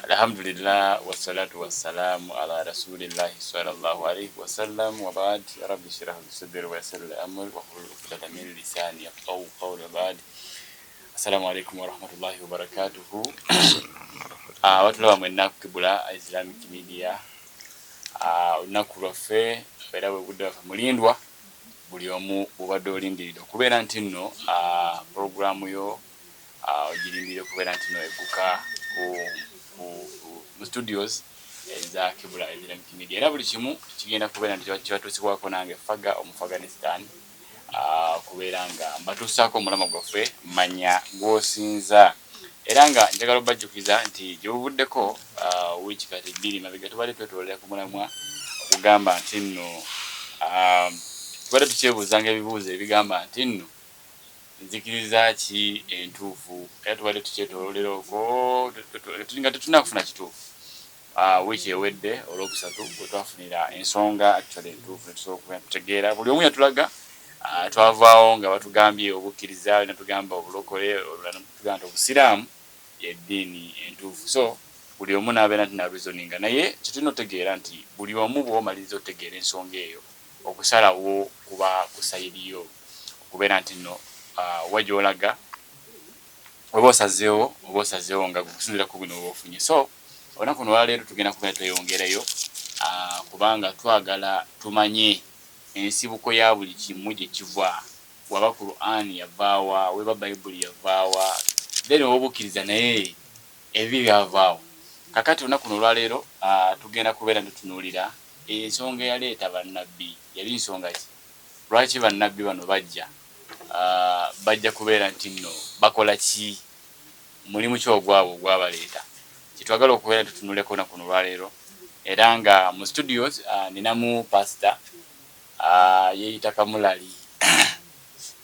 Alhamdulillah wassalatu wassalamu ala rasulillahi sallallahu alaihi wasallam wa ba'd. Rabbi shrah li sadri wa yassir li amri wahlul uqdatan min lisani yafqahu qawli wa ba'd. Assalamu alaikum warahmatullahi wabarakatuhu. Abatulaba mwenna ku Kibula Islamic Media, olunaku lwaffe era bwe budde bwaffe mulindwa buli omu bw'obadde olindiridde okubeera nti nno pulogulaamu yo ogirindire okubeera nti nno egguka mu studios eza Kibula Islamic Media, era buli kimu kigenda kubeera nti kibatuusibwako nange Faga Omufaganistan, okubeera nga mbatuusaako omulamwa gwaffe manya gw'osinza. Era nga njagala obajjukiza nti gye buvuddeko wiiki kati 2 mabega tubadde twetoolera ku mulamwa okugamba nti nno tubadde tukyebuuzanga ebibuuzo ebigamba nti nno nzikiriza ki entuufu, era tubadde tukyetoololera okwo nga tetunnakufuna kituufu. Wiiki ewedde olwokusatu bwe twafunira ensonga actually entuufu ne tusobola okubeera tutegeera, buli omu yatulaga. Twavaawo nga batugambye obukkiriza, netugamba obulokole, olulala netugamba nti obusiraamu yeddiini entuufu. So buli omu n'abeera nti nareasoninga, naye kyetulina otegeera nti buli omu bw'omaliriza otegeera ensonga eyo, okusalawo kuba kusayiriyo okubeera nti nno wa gy'olaga oba osazeewo, oba osazeewo nga gukusinziira ku bino oba ofunye. So olunaku luno olwaleero tugenda kubeera tweyongerayo, kubanga twagala tumanye ensibuko ya buli kimu gye kiva. Waba Qur'an yavaawa, weba Bayibuli yavaawa, then obukkiriza naye ebibi byavaawo. Kakati olunaku luno olwaleero tugenda kubeera tutunuulira ensonga eyaleeta bannabbi. Yali nsonga ki? Lwaki bannabbi bano bajja? Bajja kubeera nti nno bakola ki? Mulimu ki ogwabwe ogwabaleeta? Kyetwagala okubeera tutunuleko olunaku luno olwaleero. Era nga mu studios ninamu pastor yeeyita Kamulali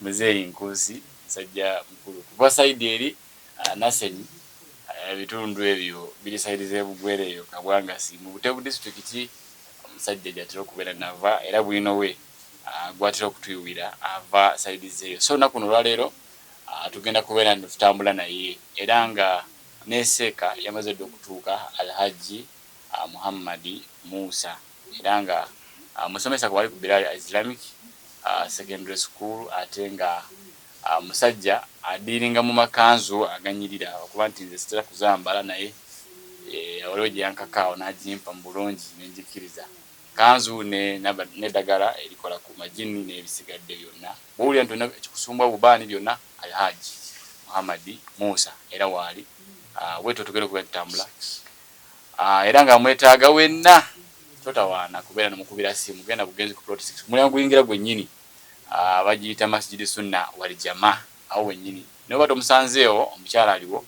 Muzeeyi Nkuusi, musajja mukulu kuva sayidi eri Nasenyi, ebitundu ebyo biri sayidi z'ebugwere eyo Kabwangasi mu Butebu disitulikiti. Omusajja gy'atera okubeera nava, era bwino we gwatera okutuyiwira ava sayidi zeeyo. So olunaku luno olwaleero tugenda kubeera nno tutambula naye, era nga ne seeka yamaze dda okutuuka, Alhaji Muhammadi Musa, era nga musomesa ku wali ku Bilal Islamic Secondary School, ate nga musajja adiiringa mu makanzu aganyirira, okuba nti nze sitera kuzambala, naye waliwo gye yankakaawo n'agimpa mu bulungi ne ngikkiriza. Kanzu n'eddagala erikola ku majini n'ebisigadde byonna. Bw'owulira nti olina ekikusumbwa, bubaani byonna, Alhaji Muhammadi Musa era waali. Bwetyo tugenda okubeera tutambula, era nga mwetaaga wenna totawaana kubeera nomukubira simu, genda bugenzi ku plot 6 mulyango guyingira gwennyini, bagiyita Masjidi Sunna wal Jama, awo wennyini. Naye oba tomusanzeewo, omukyala aliwo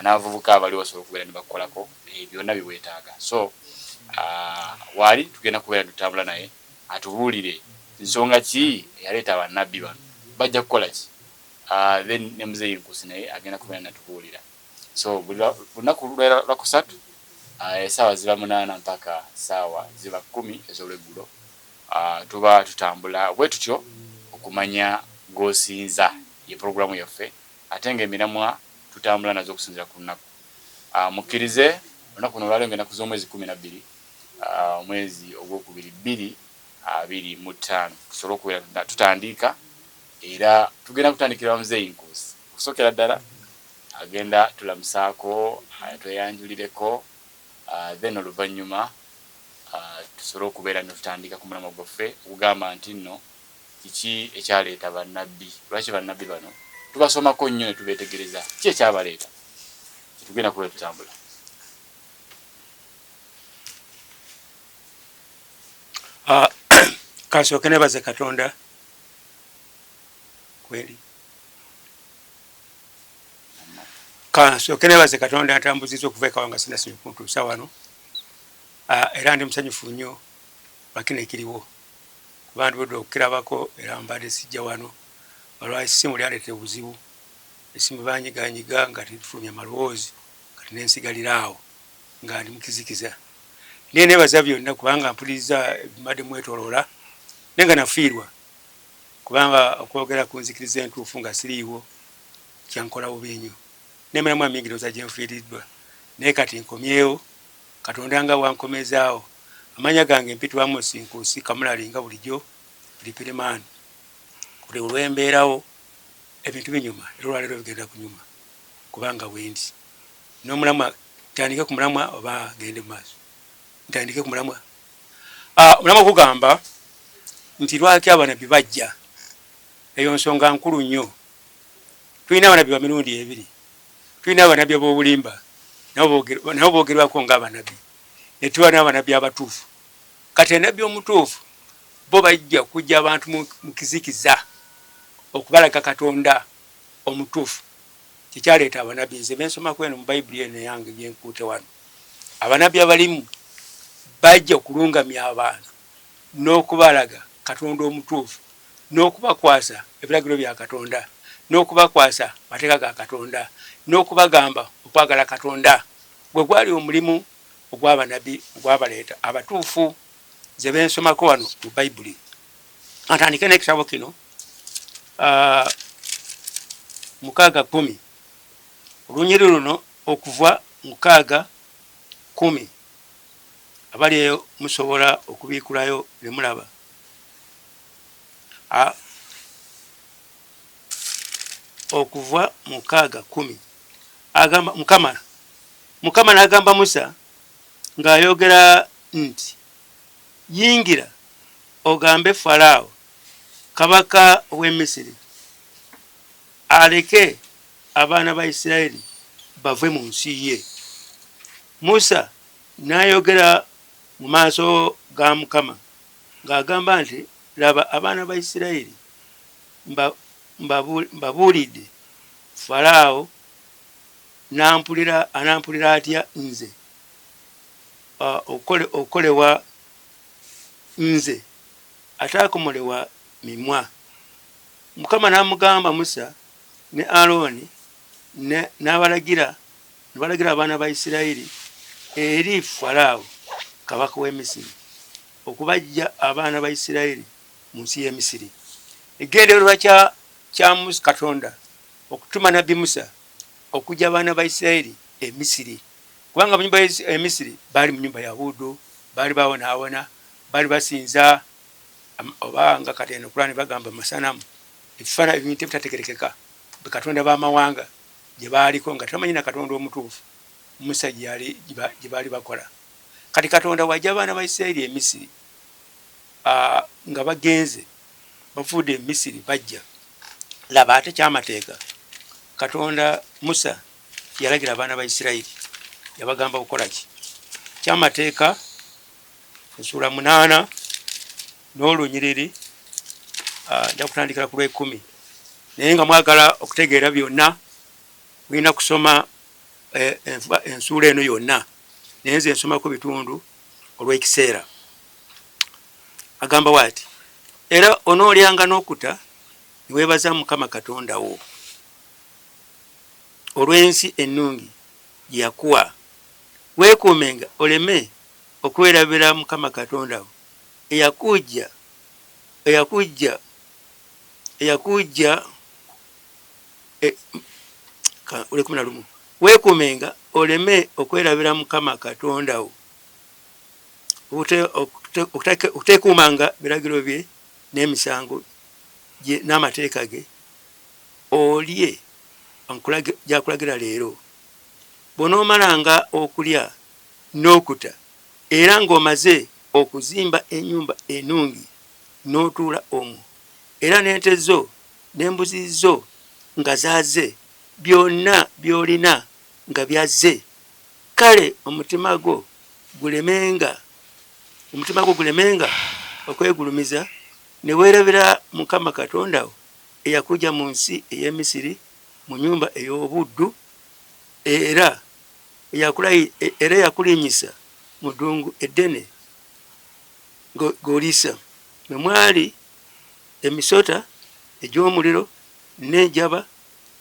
n'abavubuka abaliwo osobola okubeera ne bakukolako byonna bye weetaaga. So waali tugenda kubeera tutambula naye atubuulire nsonga ki eyaleeta bannabbi bano, bajja kukola ki, then ne Muzeeyi Nkusi naye agenda kubeera natubuulira. So buli lunaku lwakusatu essaawa ziba 8 mpaka ssaawa ziba 10 ez'olweggulo, tuba tutambula bwe tutyo okumanya gw'osinza ye pulogulaamu yaffe, ate ng'emiramwa tutambula nazo okusinziira ku lunaku. Mukkirize olunaku luno olwaleero ng'ennaku z'omwezi 12 omwezi ogwokubiri 2025 tusobole okubeera tutandika, era tugenda kutandikira wa Muzeeyi Nkuusi. Okusookera ddala agenda tulamusaako, tweyanjulireko, then oluvannyuma tusobole okubeera ne tutandika ku mulamwa gwaffe okugamba nti nno kiki ekyaleeta bannabbi, lwaki bannabbi bano tubasomako nnyo ne tubeetegereza, ki ekyabaleeta, kyetugenda kubeera tutambula. Kansooke nebaze Katonda kweri, kansooke nebaze Katonda ntambuziza okuva ekawanga sinasonyi kuntuusa wano. Era ndi musanyufu nnyo bakino ekiriwo, kuba ndibudde okukirabako, era mbadde sijja wano olwa essimu lyaleeta obuzibu, essimu banyiganyiga nga tetufulumya malowoozi, kati nensigalira awo nga ndi mukizikiza. Naye nebaza byonna kubanga mpuliriza mbadde mwetoloola, naye nga nafiirwa kubanga okwogera ku nzikiriza entuufu nga siriiwo kyankola bubi nnyo, n'emiramu mingi ndowooza gye nfiiriddwa. Naye kati nkomyewo, Katonda nga bw'ankomezaawo. Amannya gange mpitibwa Amos Nkuusi Kamulali nga bulijjo Piripirimaani. Buli lwe mbeerawo ebintu binyuma era olwaleero bigenda kunyuma kubanga wendi. N'omulamwa, ntandike ku mulamwa oba ngende mu maaso? Ntandike ku mulamwa. Ah, omulamwa gugamba nti lwaki abanabbi bajja. Eyo nsonga nkulu nnyo. Tulina abanabbi ba mirundi ebiri. Tulina abanabbi ab'obulimba nabo boogerwako nga abanabbi, ne tuba n'abanabbi abatuufu. Kati enabbi omutuufu bo bajja kujja abantu mu kizikiza okubalaga Katonda omutuufu. Kyekyaleeta abanabbi. Nze bensomako eno mu Bayibuli eno eyange gyenkuute wano, abanabbi abalimu bajja okulungamya abantu n'okubalaga Katonda omutuufu n'okubakwasa ebiragiro bya Katonda n'okubakwasa amateeka ga Katonda n'okubagamba okwagala Katonda. Gwe gwali omulimu ogw'abanabbi ogwabaleeta abatuufu nze bensomako wano mu Bayibuli. Antandike n'ekitabo kino 6:10, olunyiri luno okuva 6:10. Abali eyo musobola okubiikulayo ne mulaba. Okuva 6:10 agamba, Mukama n'agamba Musa ng'ayogera nti, Yingira ogambe Falaawo kabaka w'e Misiri aleke abaana ba Isirayiri bave mu nsi ye. Musa n'ayogera mu maaso ga Mukama ng'agamba nti, Laba, abaana ba Isirayiri mbabuulidde, Falaawo anampulira atya nze okukolewa nze ataakomolewa mimwa? Mukama n'amugamba Musa ne Alooni n'abalagira ne balagira abaana ba Isirayiri eri Falaawo kabaka w'e Misiri okubaggya abaana ba Isirayiri mu nsi y'e Misiri. Ekigendererwa kya kya Katonda okutuma nabbi Musa okuggya abaana ba Isirayiri e Misiri, kubanga mu nyumba e Misiri baali mu nyumba ya buddu, baali bawonaawona, baali basinza oba nga kati eno Kulaani bagamba masanamu, ebifaananyi, ebintu ebitategerekeka, bakatonda b'amawanga gye baaliko nga tebamanyi na Katonda omutuufu Musa gye yali gye baali bakola. Kati Katonda wajja abaana ba Isirayiri e Misiri nga bagenze bavudde e Misiri bajja, laba ate kyamateeka Katonda Musa yalagira abaana ba Isirayiri, yabagamba kukola ki? Kyamateeka ensuula 8 n'olunyiriri, nja kutandikira ku lw'ekumi, naye nga mwagala okutegeera byonna mulina kusoma ensuula eno yonna, naye nze nsomako bitundu olw'ekiseera. Agamba bw'ati, era onoolyanga n'okuta ne weebaza Mukama Katonda wo olw'ensi ennungi gye yakuwa. Weekuumenga oleme okwerabira Mukama Katonda wo eyakuggya eyakuggya eyakuggya 11. Weekuumenga oleme okwerabira Mukama Katonda wo, okuteekuumanga biragiro bye n'emisango gye n'amateeka ge, olye gy'akulagira leero. Bw'onoomalanga okulya n'okuta, era ng'omaze okuzimba ennyumba ennungi n'otuula omwo, era n'ente zo n'embuzi zo nga zaaze, byonna by'olina nga byazze, kale omutima gwo gulemenga omutima gwo gulemenga okwegulumiza ne weerabira Mukama Katonda wo eyakuggya mu nsi ey'e Misiri mu nnyumba ey'obuddu, era eyakulinnyisa mu ddungu eddene ng'oliisa, mwe mwali emisota egy'omuliro n'enjaba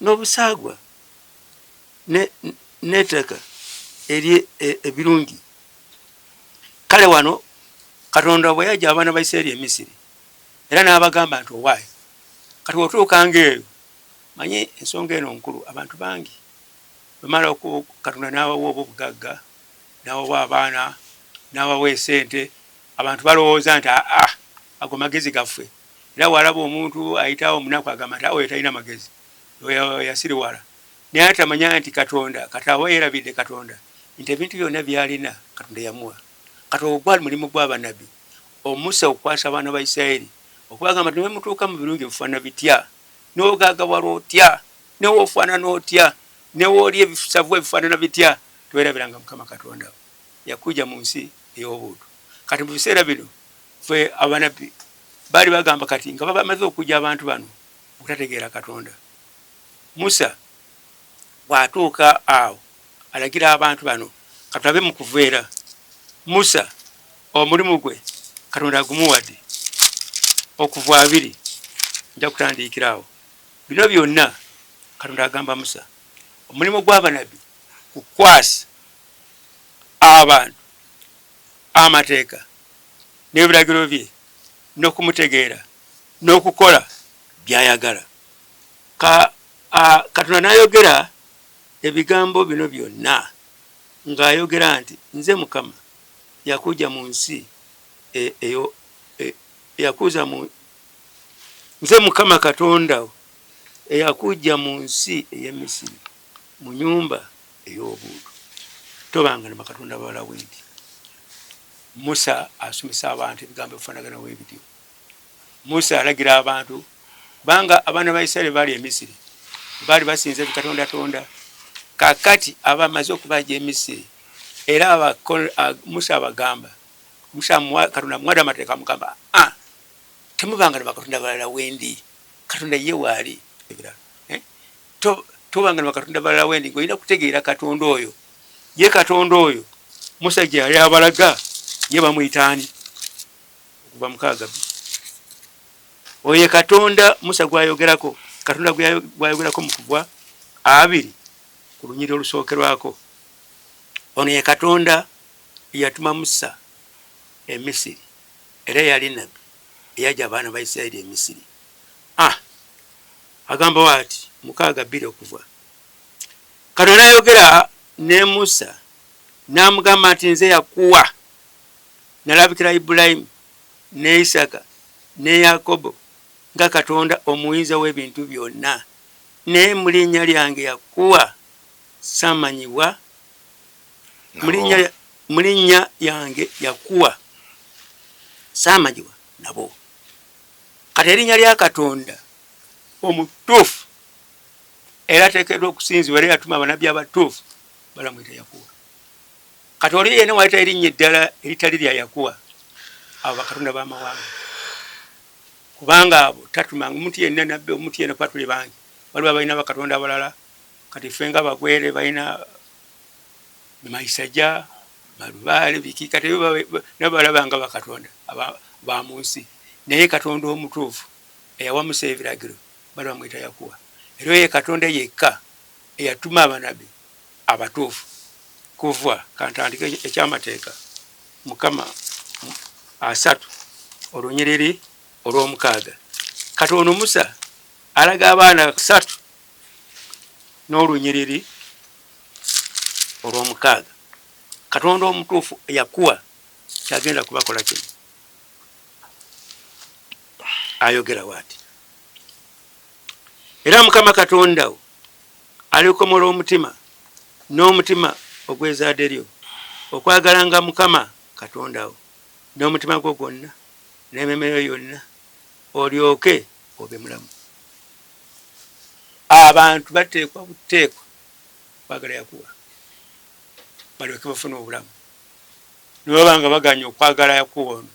n'obusaagwa n'ettaka ebirungi. Kale wano Katonda bwe yajja abaana ba Isiraeri e Misiri era n'abagamba nti owaaye kati otuukanga eyo, manyi ensonga eno nkulu, abantu bangi Bwemala Katonda n'abawa oba obugagga, n'abawa abaana, n'abawa esente, abantu balowooza nti aa ago magezi gaffe. Era walaba omuntu ayitawo omunaku agamba nti oyo talina magezi, oyo yasiriwala. Naye atamanya nti Katonda kati aba yeerabidde Katonda nti ebintu byonna by'alina Katonda yamuwa. Kati ogwo gwali mulimu gw'abanabbi Omusa okukwasa abaana ba Isirayiri okubagamba nti ne mutuuka mu birungi bifaanana bitya, n'ogagawala otya, ne w'ofaanana otya, ne w'olya ebisavu ebifaanana bitya, teweerabiranga Mukama Katonda wo yakuggya mu nsi ey'obuutu. Kati mu biseera bino ffe abanabbi baali bagamba kati nga bamaze okujja abantu bano obutategeera Katonda. Musa bw'atuuka awo alagira abantu bano katulabe mu kuveera Musa omulimu gwe Katonda agumuwadde okuva abiri nja kutandiikira awo. Bino byonna Katonda agamba Musa omulimu gw'abanabbi kukwasa abantu amateeka n'ebiragiro bye n'okumutegeera n'okukola by'ayagala. Katonda n'ayogera ebigambo bino byonna ng'ayogera nti, Nze Mukama yakuggya mu nsi eyo eyakuza mu nze Mukama Katonda wo eyakuggya mu nsi ey'e Misiri mu nnyumba ey'obuudu. Tobanga na bakatonda balala wendi. Musa asomesa abantu ebigambo ebifaanagana bwe bityo. Musa alagira abantu kubanga abaana ba Isirayiri baali e Misiri baali basinza ebikatondatonda. Kaakati abamaze okubajja e Misiri era Musa abagamba, Musa Katonda amuwadde amateeka amugamba, ah, temubanga na bakatonda balala wendi, Katonda ye waali. Eh? Tobanga na bakatonda balala wendi, ng'olina kutegeera Katonda oyo. Ye Katonda oyo Musa gye yali abalaga ye bamuyita ani? Okuva mukaaga bbiri. Oyo ye Katonda Musa gw'ayogerako, Katonda gw'ayogerako mu Kuva abiri ku lunyiriri olusookerwako. Ono ye Katonda eyatuma Musa e Misiri era yali nabbi eyajja abaana ba Isirayiri e Misiri. Ah, agamba bw'ati 6:2 okuva. Katonda n'ayogera ne Musa n'amugamba nti, Nze Yakuwa, nalabikira Ibulayimu ne Isaaka ne Yakobo nga Katonda Omuyinza w'Ebintu Byonna, naye mu linnya lyange Yakuwa saamanyibwa, mu linnya lyange Yakuwa saamanyibwa nabo. Kati erinnya lya Katonda omutuufu era ateekeddwa okusinzibwa era yatuma abanabbi abatuufu balamuyita Yakuwa. Kati oli yenna wayita erinnya eddala eritali lya Yakuwa, abo bakatonda b'amawanga, kubanga abo tatumanga omuntu yenna nabbi omuntu yenna, kuba tuli bangi, waliwo abalina bakatonda abalala. Kati ffe nga Bagwere balina Maisaja, Malubaale, biki, kati nabo balaba nga bakatonda ba mu nsi, naye Katonda omutuufu eyawa Musa ebiragiro bali bamuyita Yakuwa, era oyo ye Katonda yekka eyatuma abanabbi abatuufu. Kuva kantandike ekyamateeka Mukama asatu olunyiriri olw'omukaaga. Kati ono Musa alaga abaana satu n'olunyiriri olw'omukaaga Katonda omutuufu Yakuwa kyagenda kubakola kino. Ayogera bw'ati, Era Mukama Katonda wo alikomola omutima n'omutima ogw'ezaadde lyo, okwagalanga Mukama Katonda wo n'omutima gwo gwonna n'emmeeme yo yonna, olyoke obe mulamu. Abantu bateekwa buteekwa okwagala Yakuwa balyoke bafune obulamu. Ne baba nga baganye okwagala Yakuwa ono,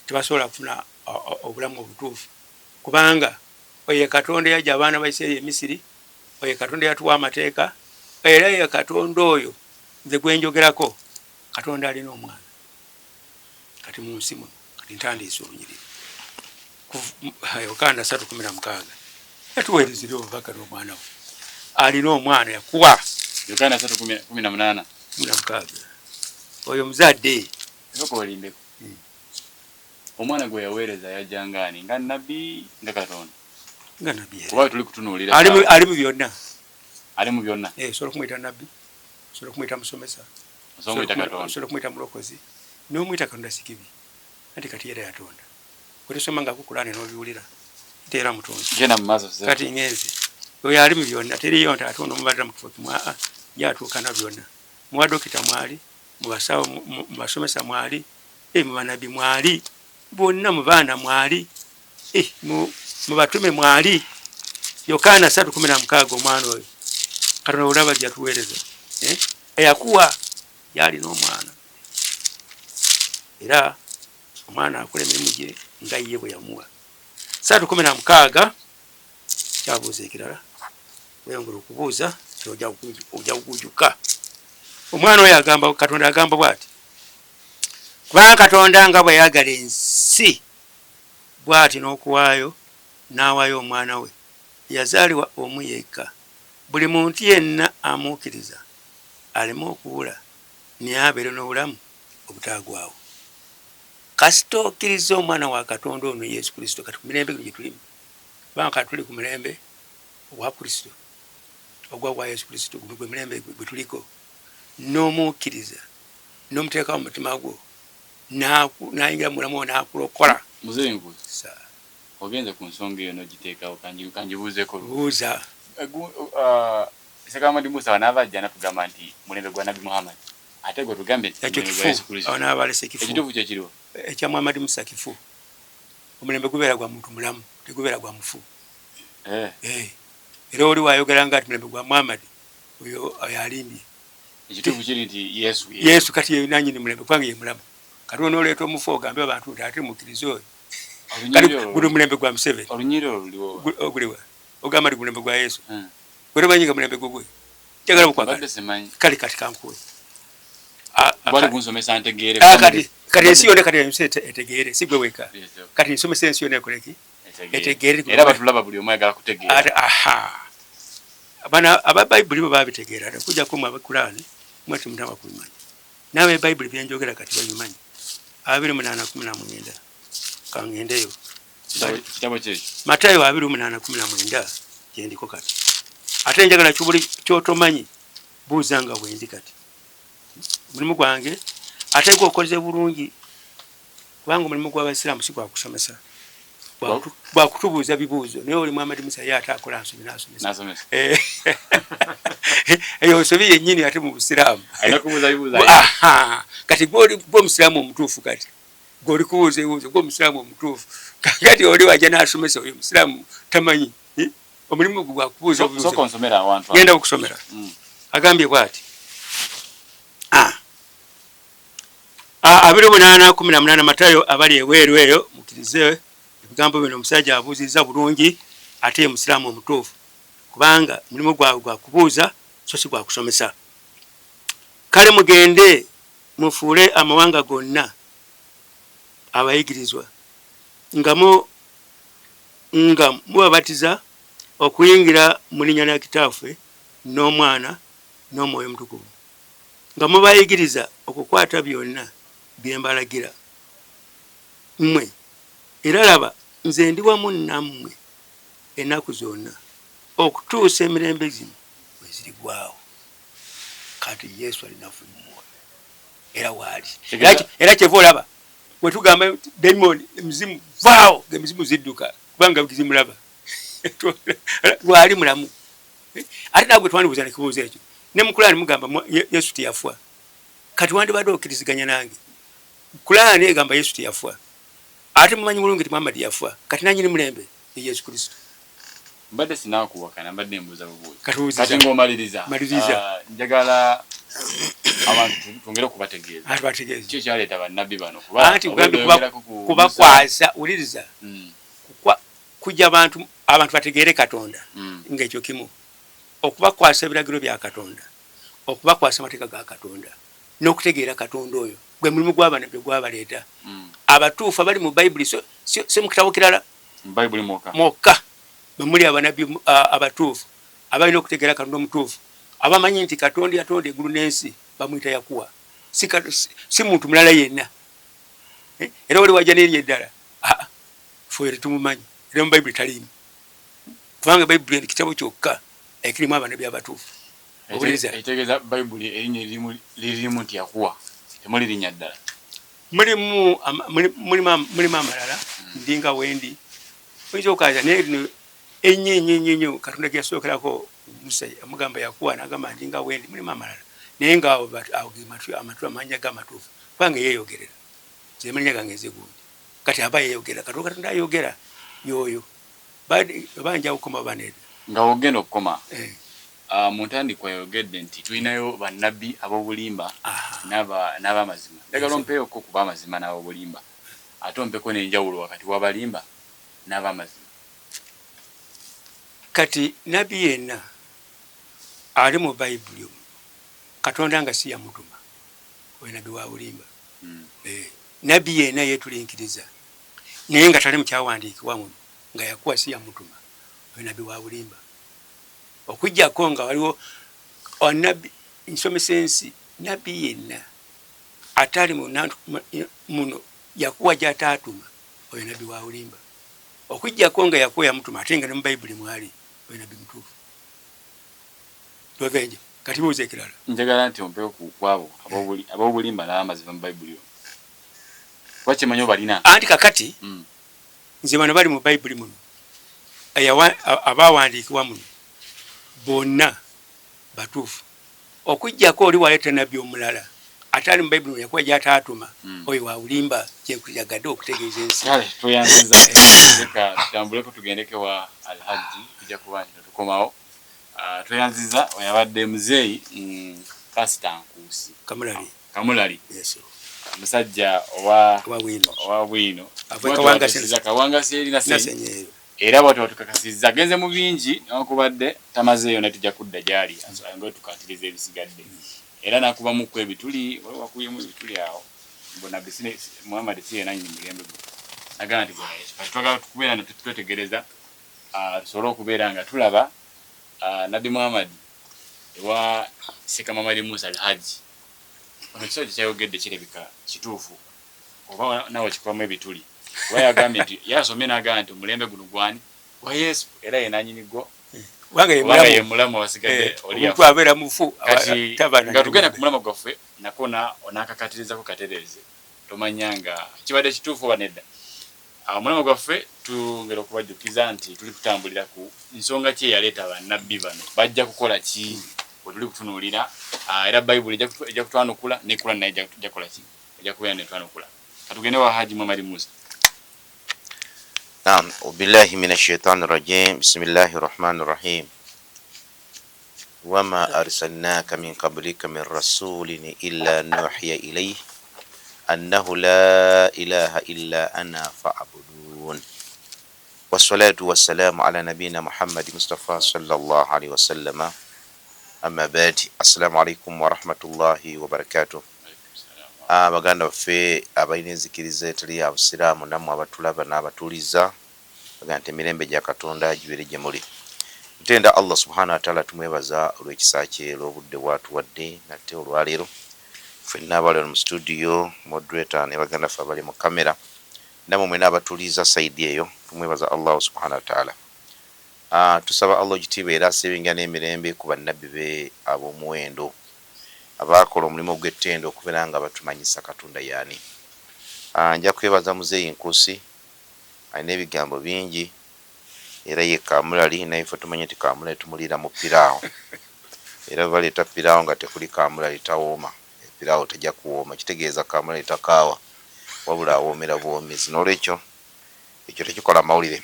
tebasobola kufuna obulamu obutuufu, kubanga oyo ye Katonda eyajja abaana ba Isiraeri e Misiri, oyo ye Katonda eyatuwa amateeka, era ye Katonda oyo nze gwe njogerako. Katonda alina omwana kati mu nsi muno. Kati ntandiise olunyiriri Yokaana 3:16, yatuweerezera obubaka n'omwana we, alina omwana Yakuwa. Yokaana 3:18. 16, oyo muzadde. Sooka olindeko. Omwana gwe yaweereza yajja nga ani? Nga nabbi, nga Katonda? Nga nabbi. Kuba tuli kutunuulira ali mu byonna. Ali mu byonna. Eh, osobola okumuyita nabbi, osobola okumuyita musomesa, osobola osobola okumuyita mulokozi, n'omuyita Katonda si kibi. Anti kati era yatonda. Gwe tosomangako Kulaani n'obiwulira nti era mutonzi. Genda mu maaso. Kati ngenze. Oyo ali mu byonna, teriiyo nti ate ono omubalira mu kifo kimu, aa, ye atuukana byonna. Mu badokita mwali, mu basawo, mu basomesa mwali, eh, mu banabbi mwali, bonna mu baana mwali, eh, mu batume mwali. Yokaana 3:16 omwana oyo Katonda olaba gye yatuweereza, eh, eyakuwa yalina omwana, era omwana akola emirimu gye nga ye bwe yamuwa. 3:16 kyabuuza ekirala, weyongera okubuuza ojja kugujuka. Omwana oyo agamba, Katonda agamba bw'ati, kubanga Katonda nga bwe yayagala ensi bw'ati n'okuwaayo n'awaayo omwana we eyazaalibwa omu yekka, buli muntu yenna amukkiriza aleme okubula naye abeere n'obulamu obutaggwaawo. Kasita okkiriza omwana wa Katonda ono Yesu Kristo, kati ku mirembe gino gye tulimu, kubanga kati tuli ku mulembe ogwa Kristo, ogwa gwa Yesu Kristo, guno gwe mulembe gwe tuliko, n'omukkiriza n'omuteeka mu mutima gwo n'ayingira mu bulamu bwo n'akulokola. Muzeeyi nkubuuze, ogenze ku nsonga eyo n'ogiteekawo, kangibuuzeeko. Buuza. Ssekamadi Musa wanaava ajja natugamba nti mulembe gwa Nabbi Muhammad, ate gwe tugambye nti ekyo kifu, awo n'abalese kifu. Ekituufu kye kiriwo? Ekya Muhammad Musa kifu. Omulembe gubeera gwa muntu mulamu, tegubeera gwa mufu. Eh. Eh. Era oli wayogera nga ati mulembe gwa Muhammad, oyo alimbye. Ekituufu kiri nti Yesu. Yesu kati ye nannyini mulembe kubanga ye mulamu. Kati onooleeta omufu ogambe abantu nti ate mukkirize oyo. Kati guno mulembe gwa Museveni. Olunyiriri olwo luliwo. Oguliwa? Ogamba nti mulembe gwa Yesu. Gwe tomanyi nga mulembe gugwe. Njagala bukwagala. Kale kati kankuwe. Bwali kunsomesa ntegeere. Kati kati ensi yonna kati ensi etegeere, si gwe weka. Kati nsomesa ensi yonna ekole ki? Etegeere. Era batulaba buli omu ayagala kutegeera. Aha. Bana aba Bayibuli bo babitegeera, okuggyako mmwe Abakulaani mmwe temunnaba kubimanya. N'aba Bayibuli bye njogera kati babimanyi. 28:19 kangendeyo. Kitabo ki ekyo? Matayo 28:19 gye ndiko kati. Ate njagala buli ky'otomanyi buuza nga bwendi kati. Omulimu gwange ate gwokoze bulungi kubanga omulimu gw'Abasiraamu si gwa kusomesa, gwa kutubuuza bibuuzo. Naye oli Muhammad Musa ye ate akola nsobi n'asomesa. Eyo nsobi yennyini ate mu Busiraamu. Kati gwe omusiraamu omutuufu, kati gwe oli kubuuza ebibuuzo, gwe omusiraamu omutuufu. Kati oli wajja n'asomesa, oyo omusiraamu tamanyi omulimu gwe gwa kubuuza obuuzo. Genda okusomera. Agambye bw'ati 28:18 Matayo, abali ebweru eyo mukkirize ebigambo bino. Omusajja abuuzizza bulungi ate ye musiraamu omutuufu, kubanga omulimu gwabwe gwa kubuuza so si gwa kusomesa. Kale mugende mufuule amawanga gonna abayigirizwa, nga mubabatiza okuyingira mu linnya lya Kitaffe n'Omwana n'Omwoyo Omutukuvu, nga mubayigiriza okukwata byonna bye mbalagira mmwe, era laba nze ndi wamu nammwe ennaku zonna okutuusa emirembe zino bwe zirigwawo. Kati Yesu ali naffe mu mwoyo era waali, era kyeva olaba bwe tugamba demoni emizimu vaawo, emizimu zidduka kubanga zimulaba lwali mulamu. Ate naawe gwe twandibuuza nekibuuzo ekyo, ne mu Kulaani mugamba Yesu teyafa. Kati wandibadde okkiriziganya nange, Kulaani egamba Yesu teyafa, ate mumanyi bulungi nti Muhammad yafa. Kati nanyini mulembe ye Yesu Kristo. Mbadde sinakuwakana, mbadde mbuuza bubuuzi. Kati ng'omaliriza, maliriza. Njagala abantu twongere okubategeeza Bategeeza ki ekyaleeta bannabbi bano. Anti kubakwasa, wuliriza, kujja abantu bategeere Katonda ng'ekyo kimu, okubakwasa ebiragiro bya Katonda, okubakwasa amateeka ga Katonda n'okutegeera Katonda oyo, gwe mulimu gw'abanabbi gwabaleeta. Abatuufu abali mu Bayibuli, si mu kitabo kirala mwokka bwe muli abanabbi abatuufu abalina okutegeera Katonda omutuufu, abamanyi nti Katonda yatonda eggulu n'ensi bamuyita Yakuwa, si muntu mulala yenna. Era oli wajja n'eri eddala, fe oyo tetumumanyi, era mu Bayibuli taliimu, kubanga Bayibuli kitabo kyokka Ekirimu abanabbi abatuufu. Owuliriza? Ekitegeeza Bayibuli erinnya lirimu nti Yakuwa, temuli linnya ddala. Mulimu mulimu amalala, ndi nga wendi oyinza okukaza, naye lino ennyo ennyo ennyo ennyo Katonda ge yasookerako Musa amugamba Yakuwa, n'agamba ndi nga wendi. Mulimu amalala, naye nga awo awo ge matu amannya ge amatuufu, kubanga yeeyogerera, nze amannya gange nze gundi. Kati aba yeeyogera, Katonda ayogera y'oyo. Oba nja kukoma oba nedda? Nga wogenda okukoma. Mu ntandikwa yayogedde nti tulinayo bannabbi ab'obulimba n'ab'amazima. Njagala ompeeyoko ku b'amazima n'ab'obulimba, ate ompeko n'enjawulo wakati w'abalimba n'ab'amazima. Kati nabbi yenna ali mu Bayibuli omwo Katonda nga si yamutuma, oyo nabbi wa bulimba. Nabbi yenna yeetulinkiriza naye nga tali mu kyawandiikibwa muno nga Yakuwa si yamutuma, oyo nabbi wa bulimba. Okuggyako nga waliwo nabbi, nsomesa ensi, nabbi yenna atali muno Yakuwa gy'ataatuma, oyo nabbi wa bulimba. Okuggyako nga Yakuwa yamutuma ate nga ne mu Bayibuli mwali, oyo nabbi mutuufu. Tovenje. Kati buuza ekirala. Njagala nti ompeeko ku abo ab'obulimba n'ab'amazima mu Bayibuli omwo, kuba kyemanyi obalina. Anti kakati nze bano bali mu Bayibuli muno, abawandiikibwa muno bonna batuufu, okuggyako oli waleeta nabbi omulala atali mu Bayibuli Yakuwa gy'ataatuma, oyo wa bulimba, kyenkuyagadde okutegeeza ensi. Kale tweyanziza, leka tutambuleko tugendeko wa Alhajji, tujja kuba nti tetukomawo. Tweyanziza, oyo abadde muzeeyi Pasita Nkuusi Kamulali. Kamulali. Yes. Musajja owa Owa bwino. Owa bwino. Ava Kawangasi. Kawangasi eri Nasenyi. Nasenyi eyo. Era bwatyo batukakasizza agenze mu bingi, newankubadde tamazeeyo, naye tujja kudda gy'ali nga tukatiriza ebisigadde. Era n'akubamuko ebituli, waliwo wakubyemu ebituli awo mbu nabbi Muhammad si yenanyini mulembe guno, nagamba nti gwe Yesu. Kati twagala tukubeera nga twetegereza, tusobole okubeera nga tulaba nabbi Muhammad ewa Sekamamadi Musa Alhaji ono ekisajja kyayogedde kirabika kituufu oba nawe kikubamu ebituli, kuba yagambye nti yasomye n'agamba nti omulembe guno gwani? Gwa Yesu, era ye nanyini gwo, kubanga ye mulamu, wasigadde oli omuntu abeera mufu. Kati nga tugenda ku mulamwa gwaffe, nakona onaakakatirizako katereeze, tomanya nga kibadde kituufu oba nedda. Omulamwa gwaffe tungera okubajjukiza nti tuli kutambulira ku nsonga ki eyaleeta bannabbi bano, bajja kukola ki, bwe tuli kutunuulira. Era Bayibuli ejja kutwanukula ne Kurani naye ejja kukola ki, ejja kubeera netwanukula. Katugende wa Haji Muhammad Musa. Naam, billahi minash shaitani rajim. Bismillahir rahmanir rahim. Wama arsalnaka min qablika min rasulin illa nuhiya ilayhi annahu la ilaha illa ana fa'budun. Wassalatu wassalamu ala nabina Muhammad Mustafa sallallahu alaihi wasallam. Amma ba'd. Assalamu alaikum wa rahmatullahi wa barakatuh. Baganda baffe abalina enzikiriza etali ya busiraamu, nammwe abatulaba n'abatuuliza, bagamba nti emirembe gya Katonda gibeere gye muli. Ntenda Allah subhanahu wa ta'ala, tumwebaza olw'ekisa kye, olw'obudde bwatuwadde nate olwaleero ffenna abali wano mu studio, moderator ne baganda ffe abali mu kamera, nammwe mwena abatuuliza side eyo, tumwebaza Allahu subhanahu wa ta'ala. Tusaba Allah ekitiibwa era asebenga n'emirembe ku bannabbi be ab'omuwendo abaakola omulimu gw'ettendo okubeera nga batumanyisa Katonda yaani. Nja kwebaza muzeeyi Nkuusi, alina ebigambo bingi era ye kamulali, naye ffe tumanyi nti kamulali tumuliira mu piraawo, era bwe baleeta piraawo nga tekuli kamulali tawooma, piraawo tejja kuwooma, kitegeeza kamulali takaawa wabula awoomera buwoomezi. N'olwekyo ekyo tekikola mawulire.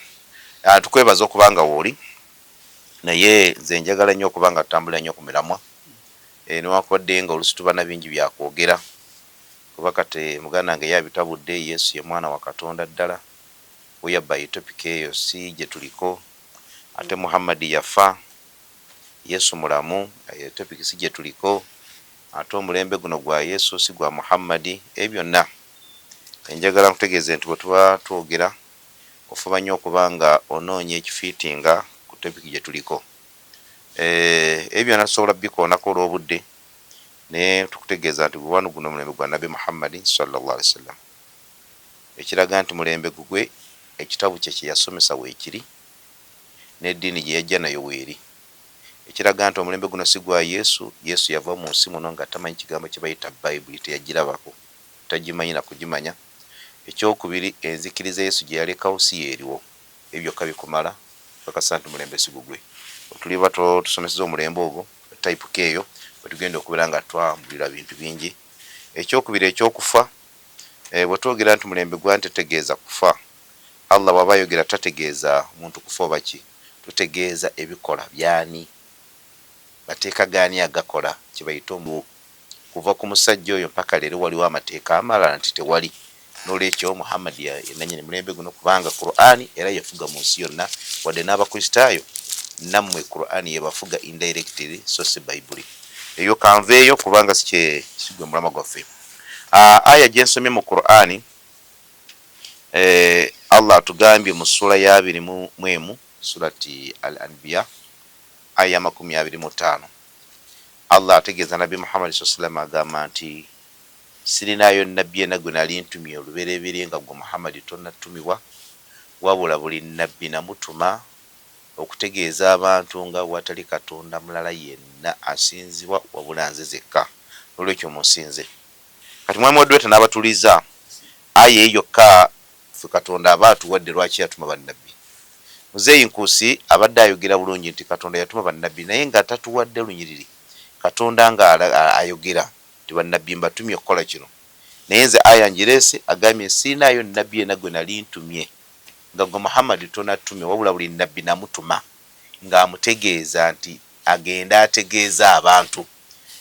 Tukwebaza okuba nga wooli, naye nze njagala nnyo okuba nga tutambulira nnyo ku miramwa, newankubadde nga oluusi tuba na bingi byakwogera, kuba kati muganda wange ye abitabudde. Yesu ye mwana wa Katonda ddala, whereby topic eyo si gye tuliko, ate Muhammadi yafa, Yesu mulamu, eyo topic si gye tuliko, ate omulembe guno gwa Yesu si gwa Muhammadi. Ebyo byonna njagala nkutegeeze nti bwe tuba twogera ofuba nnyo okuba nga onoonya ekifiitinga ku topic gye tuliko. Ebyo byonna tusobola bikoonako olw'obudde, naye tukutegeeza nti gwe wano guno omulembe gwa Nabbi Muhammadi sallallahu alaihi wasallam, ekiraga nti mulembe gugwe, ekitabo kye kye yasomesa weekiri, n'eddiini gye yajja nayo weeri. Ekiraga nti omulembe guno si gwa Yesu. Yesu yava mu nsi muno nga tamanyi kigambo kye bayita Bayibuli, teyagirabako, tagimanyi na kugimanya. Ekyokubiri, enzikiriza Yesu gye yalekawo si y'eriwo. Ebyo byokka bikumala okukakasa nti omulembe si gugwe. Tuliba tusomeseza omulembe ogwo, type K eyo, bwe tugenda okubeera nga twambulira bintu bingi. Ekyokubiri ekyokufa, bwe twogera nti mulembe gwa ntetegeeza kufa, Allah bw'aba ayogera tategeeza muntu kufa oba ki, tutegeeza ebikola by'ani, mateeka g'ani agakola kye bayita omu. Kuva ku musajja oyo mpaka leero waliwo amateeka amalala nti tewali. N'olwekyo Muhammad ye nannyini mulembe guno kubanga Qur'an era yefuga mu nsi yonna wadde n'Abakristaayo nammwe Qur'an yebafuga indirectly so si Baibuli. Eyo kanveeyo kubanga si kye si gwe mulamwa gwaffe. Aya gye nsomye mu Qur'an eh, Allah atugambye mu ssuula ya 21 Surati Al-Anbiya aya ya 25 Allah ategeeza Nabbi Muhammad swalla sallam agamba nti sirinaayo Nabbi yenna gwe nali ntumye olubereberye nga ggwe Muhammad tonnatumibwa wabula buli Nabbi namutuma okutegeeza abantu nga bwewatali Katonda mulala yenna asinzibwa wabula nze zekka nolwekyo munsinze. Kati Mwami Moderator n'abatuliza aya eyo yokka ffe Katonda aba atuwadde lwaki yatuma bannabbi. Muzeeyi Nkuusi abadde ayogera bulungi nti Katonda yatuma bannabbi naye nga tatuwadde lunyiriri Katonda nga ayogera nti bannabbi mbatumye okukola kino naye nze aya ngireese agambye sirinaayo nnabbi yenna gwe nali ntumye nga gwe Muhammad tonatumye wabula buli nnabbi namutuma nga amutegeeza nti agende ategeeze abantu.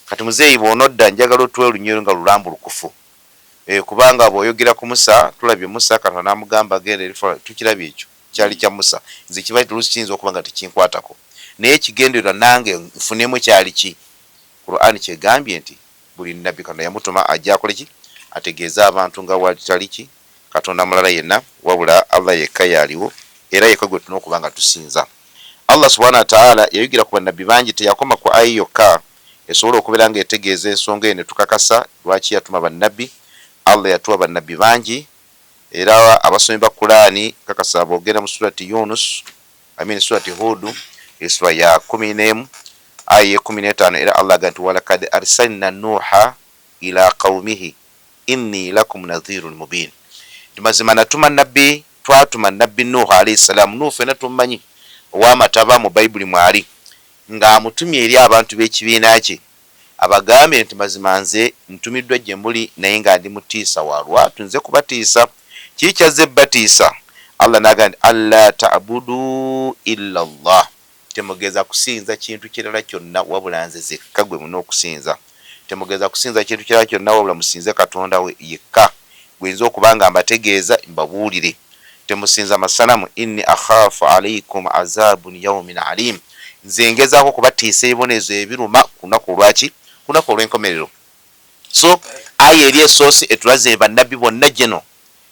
Kati muzeeyi bwonodda njagala otuwe olunyiriri nga lulambulukufu Eh, kubanga bw'oyogera ku Musa, tulabye Musa, Katonda n'amugamba genda eri Falaawo, tukirabye ekyo, kyali kya Musa. Nze kiba oluusi kiyinza okuba nga tekinkwatako. Naye ekigendererwa nange nfunemu kyali ki? Kuraani ky'egambye nti buli Nnabbi Katonda yamutuma ajje akole ki? Ategeeze abantu nga bw'atali ki? Katonda mulala yenna wabula Allah yekka y'aliwo era yekka gwe tulina okuba nga tusinza. Allah subhaanahu wa ta'aala yayogera ku Bannabbi bangi teyakoma ku aya yokka esobola okubeera nga etegeeza ensonga eyo netukakasa lwaki yatuma bannabbi. Allah yatuwa bannabbi bangi era abasomi ba Kulaani nkakasa bwogenda mu surati Yunus, I mean surati Huudu esura ya 11 aya ye 15 era Allah agamba nti walakad arsalna Nuuha ila qawumihi inni lakum nadhirun mubin, nti mazima natuma nabbi twatuma nabbi Nuuhu alaihi salaamu. Nuuhu fena tumumanyi ow'amataba mu Baibuli mwali ng'amutumye eri abantu b'ekibiina kye, abagambe nti, Mazima nze ntumiddwa gye muli naye nga ndi mutiisa wa lwatu, nze kubatiisa. Kiki ky'azze batiisa? Allah n'agamba nti, Alla ta'budu illa Allah, temugeza kusinza kintu kirala kyonna wabula nze zekka gwe mulina okusinza. Temugeza kusinza kintu kirala kyonna wabula musinze Katonda yekka gwe nze okuba nga mbategeeza mbabuulire. Temusinza masanamu, inni akhaafu alaikum azabun yaumin alim, nze ngezaako okubatiisa ebibonerezo ebiruma ku lunaku olwaki? Ku lunaku olw'enkomerero. So aya eri esoose etulaze bannabbi bonna geno.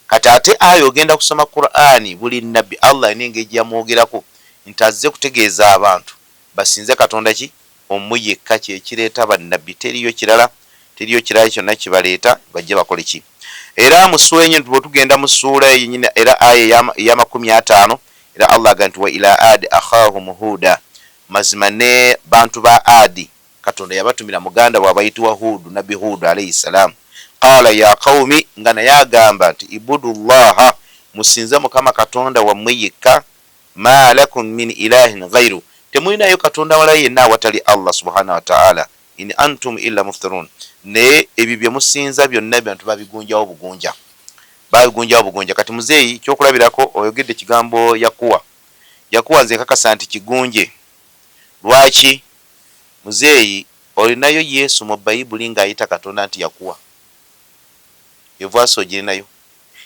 Kati ate aya ogenda kusoma Qur'ani, buli nabbi Allah alina engeri gyeyamwogerako nti azze kutegeeza abantu basinze Katonda ki? Omu yekka kyekireeta bannabbi teriyo kirala teriyo kirala kyonna kibaleeta bajje bakole ki? Era mu ssuula yennyini bwetugenda mu ssuula eyo yennyini era aya eyamakumi ataano era Allah agamba nti wa ila aadi akhahum huuda, mazima ne bantu ba Aadi Katonda yabatumira muganda waabwe ayitibwa Huudu, Nabbi Huudu alaihi ssalaamu, qaala ya qawumi, nga naye agamba nti ibudu llaha, musinze Mukama Katonda wammwe yekka, Maa lakum min ilahin ghairu, temulinayo katonda mulala yenna awatali Allah subhanahu wataala, in antum illa muftarun, naye ebyo bye musinza byonna bantu babigunjawo bugunja, babigunjawo bugunja. Kati muzeeyi kyokulabirako oyogedde ekigambo Yakuwa, Yakuwa nze nkakasa nti kigunje. Lwaki? Muzeeyi olinayo Yesu mu Bayibuli ng'ayita Katonda nti Yakuwa? Eyo vaasi ogirinayo?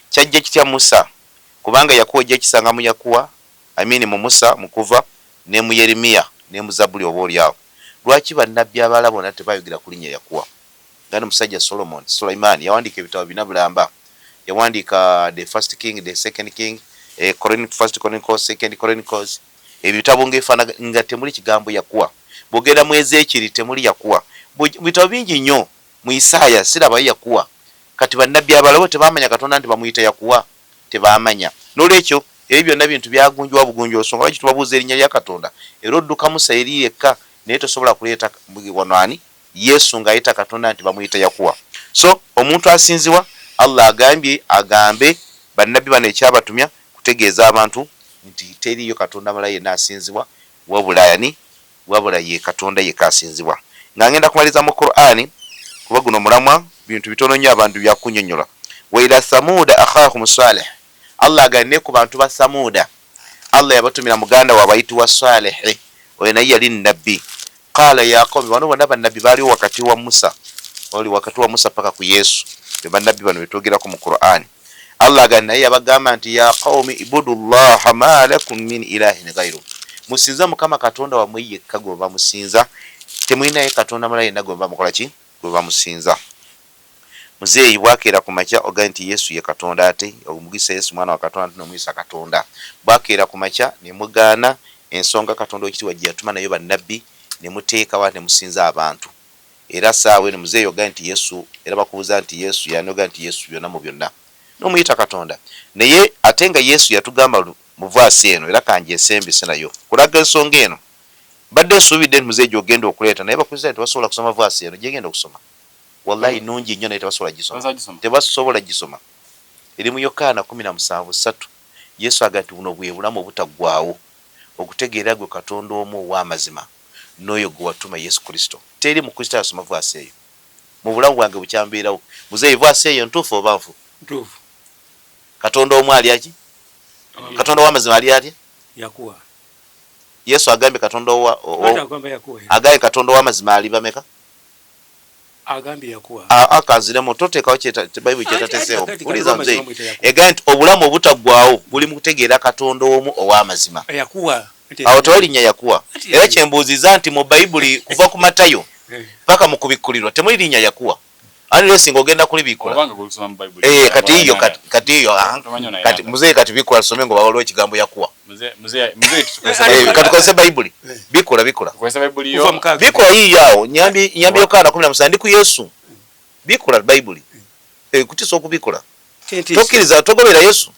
Kyajja kitya Musa Kubanga Yakuwa ojja kisanga mu Yakuwa, I mean mu Musa, mu Kuva, ne mu Yeremiya, ne mu Zabbuli oboolyawo. Lwaki bannabbi abalala bonna tebaayogera ku linnya Yakuwa? Nga n'omusajja Solomon, Sulaiman, yawandiika ebitabo bina bulamba. Yawandiika The First King, The Second King, eh, First Chronicles, Second Chronicles, ebitabo ng'efaanaga nga temuli kigambo Yakuwa. Bw'ogenda mu Ezeekyeri temuli Yakuwa. Mu bitabo bingi nnyo, mu Isaaya sirabayo Yakuwa. Kati bannabbi abalala bo tebaamanya Katonda nti bamuyita Yakuwa? Tebaamanya. N'olwekyo, ebyo byonna bintu byagunjibwawo bugunjibwa. Nsonga lwaki tubabuuza erinnya lya Katonda, era odduka Musa eri yekka Naye tosobola kuleeta wano ani Yesu ng'ayita Katonda nti bamuyita Yakuwa. So omuntu asinzibwa, Allah agambye agambe bannabbi bano ekyabatumya kutegeeza abantu nti teriiyo Katonda mulala yenna asinzibwa wabula yani wabula ye Katonda yekka asinzibwa. Nga ngenda kumaliriza mu Qur'an kuba guno mulamwa bintu bitono nnyo abantu byakunyonyola. Wa ila thamuda akhahum Saleh, Allah agambye ne ku bantu ba Thamuda Allah yabatumira muganda waabwe ayitibwa Salehe, oyo naye yali nnabbi. Qaala ya qawmi, bano bonna bannabbi baaliwo wakati wa Musa, oli wakati wa Musa paka ku Yesu, be bannabbi bano betwogerako mu Qur'an. Allah agamba naye yabagamba nti ya qawmi ibudu llaha ma lakum min ilahin ghairu, musinze Mukama Katonda wammwe yekka gwe bamusinza, temulinayo katonda mulala yenna gwe bamukola ki, gwe bamusinza. Muzeeyi bwakeera ku makya ogambye nti Yesu ye Katonda ate omugisa Yesu mwana wa Katonda ate nomuyisa Katonda. Bwakeera ku makya ne mugaana ensonga Katonda owekitiibwa gyeyatuma nayo bannabbi ne muteekawo ate ne musinza abantu. Era saawa eno muzeeyi ogambye nti Yesu era bakubuuza nti Yesu yani ogambye nti Yesu byonna mu byonna nomuyita Katonda. Naye ate nga Yesu yatugamba mu verse eno era kangyesembese nayo kulaga ensonga eno. Mbadde nsuubidde nti muzeeyi gyogenda okuleeta naye Abakristaayo tebasobola kusoma verse eno gyengenda okusoma. Wallahi nungi nnyo naye tebasobola gisoma, tebasobola gisoma. Eri mu Yokaana 17:3 Yesu agamba nti buno bwe bulamu obutaggwaawo, okutegeera gwe Katonda omu ow'amazima n'oyo gwe watuma Yesu Kristo. Teri Mukristaayo asoma vaasi eyo mu bulamu bwange bukya mbeerawo. Muzeeyi, vaasi eyo ntuufu oba nfu? Ntuufu. Katonda omu ali aki? Katonda ow'amazima ali atya? Yakuwa. Yesu agambye Katonda owa, agambye Katonda ow'amazima ali bameka? Agambye Yakuwa. Aa kanziremu toteekawo Bayibuli kyetateseewo. Wuliriza muzeeyi. Egambye nti obulamu obutaggwaawo buli mu kutegeera Katonda omu ow'amazima. Yakuwa. Awo tewali linnya Yakuwa. Era kye mbuuzizza nti mu Bayibuli kuva ku Matayo paka mu Kubikkulirwa temuli linnya Yakuwa. Unless ng'ogenda kulibikkula. Eh, kati iyo kati iyo kati muzeeyi kati bikkula tusome nga waliwo ekigambo Yakuwa. Eh, kati kozesa Bayibuli. Bikkula bikkula. Bikkula yiiyo awo nyambi nyambi Yokaana 17 ndi ku Yesu. Bikkula Bayibuli. Eh, kutisa okubikkula. Tokkiriza togobera Yesu.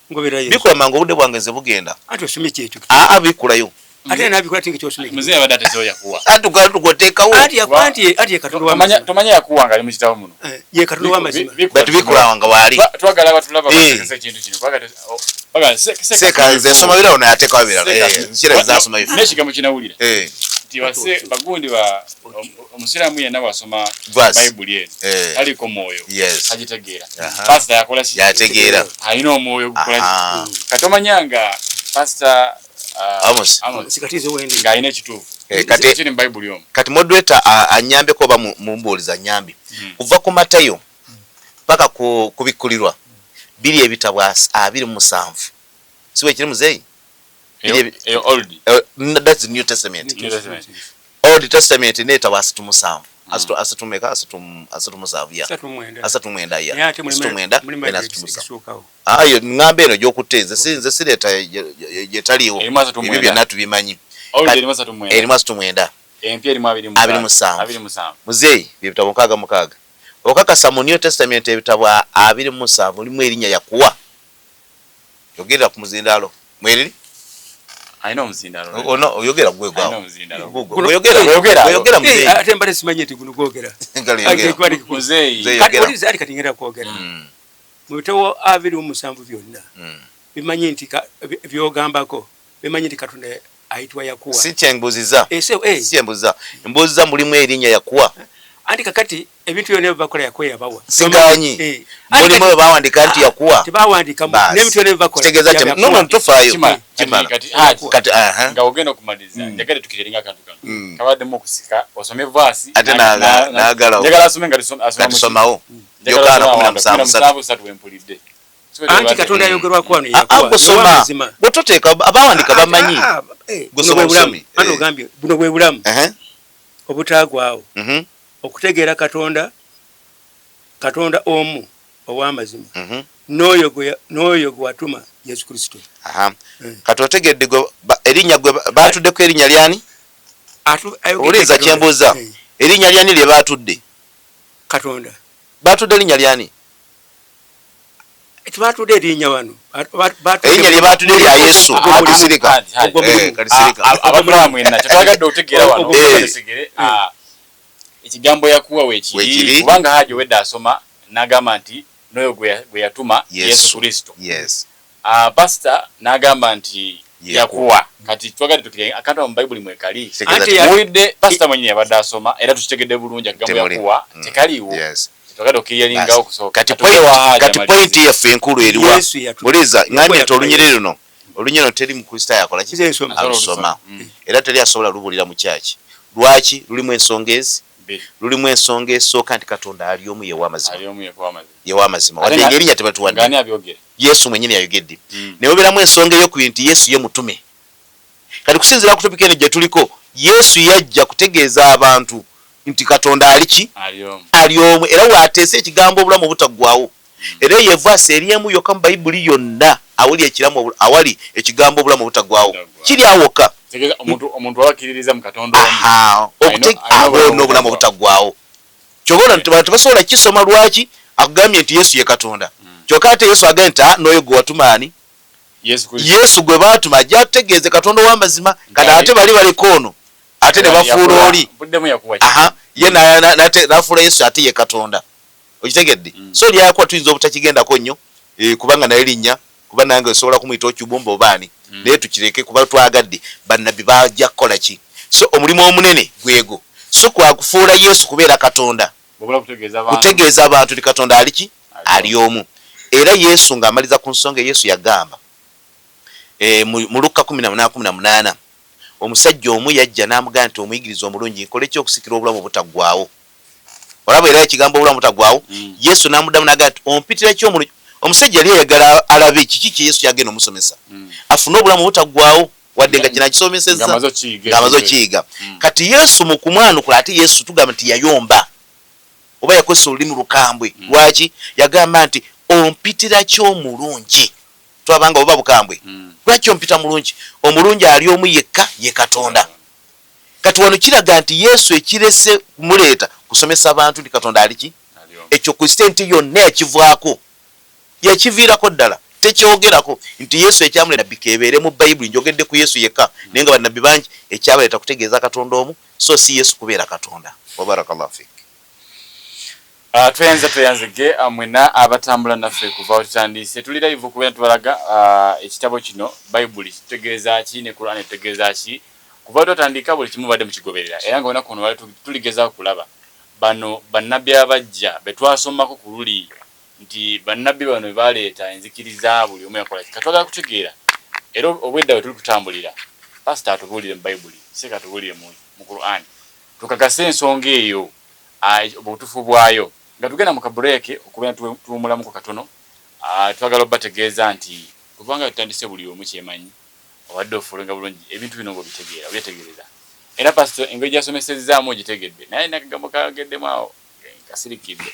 Bikkula mangu obudde bwange nze bugenda. Anti osomye kyekyo. Aa bikkulayo. Ate nabikola tingi kyosomye. Mzee abadde atesewo Yakuwa. Anti tugoteekawo. Anti Yakuwa anti anti ye Katonda wa mazima. Tomanya Yakuwa nga ali mu kitabo muno. Eh, ye Katonda wa mazima. But bikkula nga waali. Twagala abatulaba bategese ekintu kino. Bagala seka nze nsoma birabo naye ateekawo birala. Eh, nkira nze asoma bifo. N'ekigambo kinawulira. Eh. Nti base bagundi ba omusiraamu yenna bw'asoma Bayibuli eno eh. taliko mwoyo Yes. tagitegeera. Pasita yakola ki? Yategeera. Alina omwoyo ogukola ki? Kati omanya nga Pasita Amos. Amos Sikatize wendi. ng'alina ekituufu Eh, kati kiri mu Bayibuli omwo. Kati moderator anyambeko oba mumbuulize anyambe. Kuva ku Matayo paka ku Kubikkulirwa biri ebitabo 27. Si bwekiri muzeeyi? Eyo old. That's the New Testament. New Testament. Old Testament n'etabo 37. Asatu meka 37 ya. 39 ya. 39 ena 37. Ayo ngamba eno gy'okutte nze si nze sireeta gyetaliiwo. Ebyo byonna tubimanyi. Erimu 39. Empya erimu 27. Muzeeyi bye bitabo 66. Okakasa mu New Testament ebitabo 27 mulimu erinnya Yakuwa. Yogerera ku muzindaalo. Mweriri? Alina omuzindaalo. Ono oyogera gwe gwawo. Oyogera oyogera muzeeyi. Ate mbadde simanyi nti guno gwogera. Muzeeyi. Kati oli ali kati ngenda kwogera. Mu bitabo 27 byonna bimanyi nti byogambako bimanyi nti Katonda ayitibwa Yakuwa. Si kyembuuziza. Si kyembuuziza. Mbuuziza mulimu erinnya Yakuwa. Anti kakati ebintu byonna byebakola Yakuwa yabawa. Sigaanyi. Mulimu bwe bawandiika nti Yakuwa. Tebawandiika n'ebintu byonna byebakola. Kitegeeza nti no no tofaayo. Kimala. Kati nga ogenda okumaliriza njagala tukireringa akantu kano. Kabaddemu okusika osome vaasi. Ate n'agalawo. Njagala asome nga katisomawo. Yokaana 17:3 wempulidde. Anti Katonda ayogerwako wano Yakuwa. Gosoma. Bw'ototeeka abawandiika bamanyi. Gosoma busomi. Anti ogambye buno bwe bulamu. Obutaggwaawo. Okutegeera Katonda, Katonda omu ow'amazima, n'oyo gwe watuma Yesu Kristo. Kati otegedde erinnya gwe baatuddeko erinnya lyani? Owuliriza kye mbuuza. Erinnya lyani lye baatudde? Katonda. Baatudde linnya lyani? Tebatudde erinnya wano. Erinnya lye batudde lya Yesu. Kalisirika. Kalisirika. Abatulaba mwenna kyetwagadde okutegeera wano tusigere ekigambo Yakuwa weekiri, kubanga Haji owedde asoma n'agamba nti n'oyo gwe yatuma Yesu Kristo. Pasita n'agamba nti Yakuwa. Kati twagadde tukire akantu mu Bayibuli mwekali. Muwulidde pasita mwennyini yabadde asoma era tukitegedde bulungi akagambo Yakuwa tekaliiwo. Twagadde okukiriyalingawo okusooka. Kati pointi yaffe enkulu eriwa? Buliza ngambye nti olunyiriri luno, olunyiriri teri Mukristaayo akola ki? Alusoma. Era teri asobola lubulira mu kyaki. Lwaki? Lulimu ensonga ezi. Lulimu ensonga esooka nti Katonda ali omu ye w'amazima. Ye w'amazima. Wadde ng'erinnya tebatuwadde. Yesu mwennyini yayogedde. Ne mubeeramu ensonga ey'okubiri nti Yesu ye mutume. Kati kusinziira ku topiki eno gye tuliko, Yesu yajja kutegeeza abantu nti Katonda ali ki? Ali omu. Era w'ateesa ekigambo obulamu obutaggwaawo. Era eyo evaasi eri emu yokka mu Bayibuli yonna awali ekiramu awali ekigambo obulamu obutaggwaawo. Kiri awo wokka. Omuntu abakkiririza mu Katonda omu. Abo n'obulamu obutaggwaawo. Ky'oba olaba nti abantu tebasobola kukisoma lwaki akugambye nti Yesu ye Katonda. Kyokka ate Yesu agambye nti n'oyo gwe watuma ani? Yesu gwe baatuma ajja atutegeeze Katonda ow'amazima. Kati ate bali baleka ono ate ne bafuula oli. Ye n'afuula Yesu ate ye Katonda. Okitegedde? So lya Yakuwa tuyinza obutakigendako nnyo kubanga naye linnya, kuba nange osobola kumuyita Okyubumba oba ani, naye tukireke kuba twagadde bannabbi bajja kukola ki. So omulimu omunene gwego, so kwakufuula Yesu kubeera Katonda, kutegeeza abantu nti Katonda ali ki? Ali omu. Era Yesu ng'amaliza ku nsonga Yesu yagamba mu Lukka 18:18 omusajja omu yajja n'amugamba nti omuyigiriza omulungi nkole ki okusikira obulamu obutaggwaawo? Olaba era ekigambo obulamu obutaggwaawo. Yesu n'amuddamu n'agamba nti ompitira ki omulungi? Omusajja yali ayagala alabe kiki kye Yesu ky'agenda omusomesa, afune obulamu obutaggwaawo, wadde nga kino akisomesezza ng'amaze okukiyiga. Kati Yesu mu kumwanukula, ate Yesu tugamba nti yayomba oba yakozesa olulimi lukambwe. Lwaki? Yagamba nti ompitira ki omulungi? Twabanga oba bukambwe. Lwaki ompita mulungi? Omulungi ali omu yekka, ye Katonda. Kati wano kiraga nti Yesu ekirese kumuleeta kusomesa bantu nti Katonda ali ki? Ekyo Kristo yonna yakivaako. Yakiviirako ddala. Tekyogerako nti Yesu ekyamuleeta nabbi kebeere mu Bayibuli, njogedde ku Yesu yekka, naye nga bannabbi bangi ekyabaleeta kutegeeza Katonda omu, so si Yesu kubeera Katonda. Wa barakallahu fiik. Tweyanza tweyanzege mwena abatambula naffe kuva wetutandise. Tuli live okubeera tubalaga ekitabo kino Bayibuli kitutegeeza ki ne Quran etutegeeza ki. Kuva wetwatandika buli kimu badde mukigoberera, era nga olunaku luno tuligezaako kulaba bano bannabbi abajja betwasomako ku luli nti bannabbi bano baleeta enzikiriza buli omu yakola ki. Katwagala kutegeera era obwedda we tuli kutambulira. Pasita atubuulire mu Bayibuli, Sheikh atubuulire mu Quran, tukakase ensonga eyo obutuufu bwayo. Nga tugenda mu kabureeke okubeera tuwumulamuko katono, twagala obategeeza nti kubanga tutandise buli omu kyemanyi obadde ofuulenga bulungi ebintu bino ng'obitegeera obyetegereza. Era pasita engeri gy'asomesezzaamu ogitegedde, naye alina akagambo kayogeddemu awo kasirikidde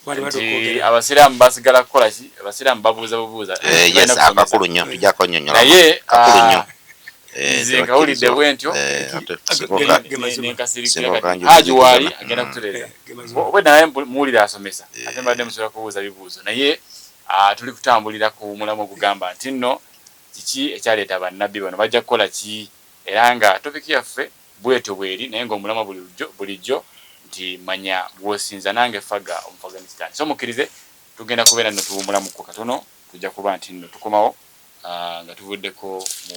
nti abasiraamu basigala kukola ki? Abasiraamu babuuza bubuuza. Akakulu nnyo, tujja kunnyonnyola. Naye nze nkawulidde bwe ntyo nenkasirikira. Kati Haji waali agenda kutereeza obwedda, naye muwulira asomesa ate mbadde musobola kubuuza bibuuzo, naye tuli kutambulira ku mulamu ogugamba nti nno kiki ekyaleeta bannabbi bano, bajja kukola ki? Era nga topiki yaffe bwetyo bweri, naye ng'omulamwa bulijjo nti manya gw'osinza. Nange Faga Omufaganistan, so mukkirize tugenda kubeera nno tuwumulamuko katono, tujja kuba nti nno tukomawo nga tuvuddeko mu